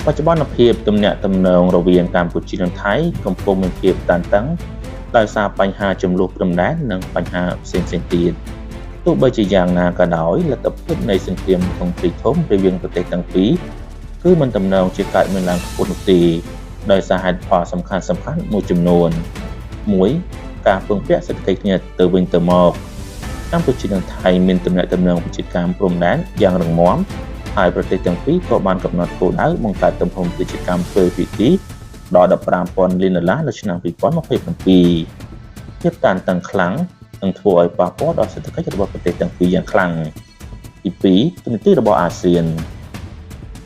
បច្ចុប្បន្នភាពទំនាក់ទំនងរវាងកម្ពុជានិងថៃកំពុងមានភាពតានតឹងដោយសារបញ្ហាជម្លោះព្រំដែននិងបញ្ហាផ្សេងៗទៀតទោះបីជាយ៉ាងណាក៏ដោយលទ្ធភាពនៃសង្គ្រាមទ្រង់ទ្រាយធំរវាងប្រទេសទាំងពីរគឺមិនទំនងជាកើតមានឡើងខ្ពស់នោះទេដោយសារហេតុផលសំខាន់ៗមួយចំនួន1ការពឹងពាក់សេដ្ឋកិច្ចគ្នាទៅវិញទៅមកកម្ពុជានិងថៃមានទំនាក់ទំនងពាណិជ្ជកម្មព្រំដែនយ៉ាងរឹងមាំហើយប្រទេសទាំងពីរក៏បានកំណត់គោលដៅបង្កើតទំហំពាណិជ្ជកម្មទ្វេភាគីដល់15,000លានដុល្លារនៅឆ្នាំ2027ភាពតានតឹងខ្លាំងនឹងធ្វើឲ្យប៉ះពាល់ដល់សេដ្ឋកិច្ចរបស់ប្រទេសទាំងពីរយ៉ាងខ្លាំងទី2ទូនាទីរបស់អាស៊ាន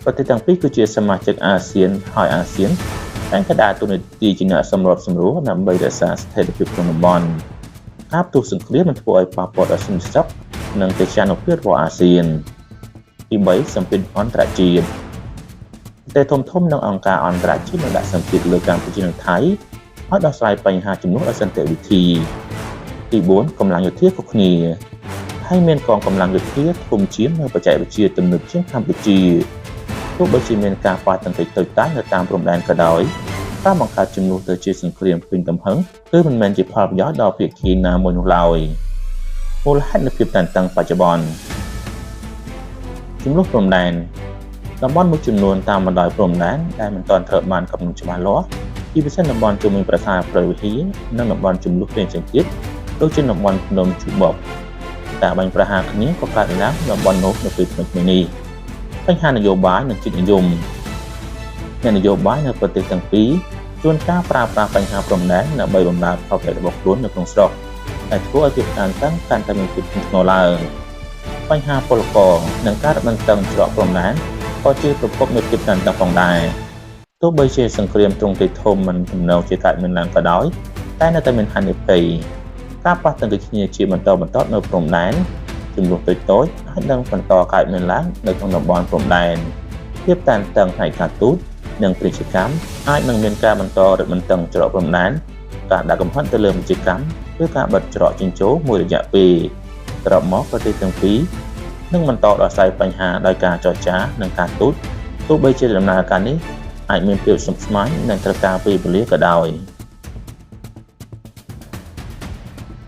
ប្រទេសទាំងពីរគឺជាសមាជិកអាស៊ានហើយអាស៊ានតែងតែដើរតួនាទីជាអ្នកសម្របសម្រួលដើម្បីរក្សាស្ថិរភាពក្នុងតំបន់ការផ្ទុះសង្គ្រាមនឹងធ្វើឲ្យប៉ះពាល់ដល់សន្តិសុខនិងកិត្យានុភាពរបស់អាស៊ានទី3សម្ពាធអន្តរជាតិប្រទេសធំៗនិងអង្គការអន្តរជាតិនឹងដាក់សម្ពាធលើកម្ពុជានិងថៃឲ្យដោះស្រាយបញ្ហាជម្លោះដោយសន្តិវិធីទី4កម្លាំងយោធាខុសគ្នាថៃមានកងកម្លាំងយោធាធំជាងនិងបច្ចេកវិទ្យាទំនើបជាងកម្ពុជាទោះបីជាមានការប៉ះទង្គិចតូចតាចនៅតាមព្រំដែនក៏ដោយការបង្កើតជម្លោះទៅជាសង្គ្រាមពេញទំហឹងគឺមិនមែនជាផលប្រយោជន៍ដល់ភាគីណាមួយនោះឡើយមូលហេតុនៃភាពតានតឹងបច្ចុប្បន្នជម្លោះព្រំដែនតំបន់មួយចំនួនតាមបណ្ដោយព្រំដែនដែលមិនទាន់ត្រូវបានកំណត់ច្បាស់លាស់ជាពិសេសតំបន់ជុំវិញប្រាសាទព្រះវិហារនិងតំបន់ជម្លោះផ្សេងៗទៀតដូចជាតំបន់ភ្នំជូបុកការបាញ់ប្រហារគ្នាក៏កើតឡើងតំបន់នោះនៅពេលថ្មីៗនេះបញ្ហានយោបាយនិងជាតិនិយមអ្នកនយោបាយនៅប្រទេសទាំងពីរជួនកាលប្រើប្រាស់បញ្ហាព្រំដែនដើម្បីបម្រើផលប្រយោជន៍របស់ខ្លួននៅក្នុងស្រុកដែលធ្វើឲ្យភាពតានតឹងកាន់តែមានភាពធ្ងន់ធ្ងរឡើងបញ្ហាពលករនិងការរឹតបន្តឹងច្រកព្រំដែនក៏ជាប្រភពនៃភាពតានតឹងផងដែរទោះបីជាសង្គ្រាមទ្រង់ទ្រាយធំមិនទំនងជាកើតមានឡើងក៏ដោយតែនៅតែមានហានិភ័យការប៉ះទង្គិចគ្នាជាបន្តបន្ទាប់នៅព្រំដែនជម្លោះតូចៗអាចនឹងបន្តកើតមានឡើងនៅក្នុងតំបន់ព្រំដែនភាពតានតឹងផ្នែកការទូតនិងពាណិជ្ជកម្មអាចនឹងមានការបន្តរឹតបន្តឹងច្រកព្រំដែនការដាក់កំហិតទៅលើពាណិជ្ជកម្មឬការបិទច្រកចេញចូលមួយរយៈពេលសរុបមកប្រទេសទាំងពីរនឹងបន្តដោះស្រាយបញ្ហាដោយការចរចានិងការទូតទោះបីជាដំណើរការនេះអាចមានភាពស្មុគស្មាញនិងត្រូវការពេលវេលាក៏ដោយ។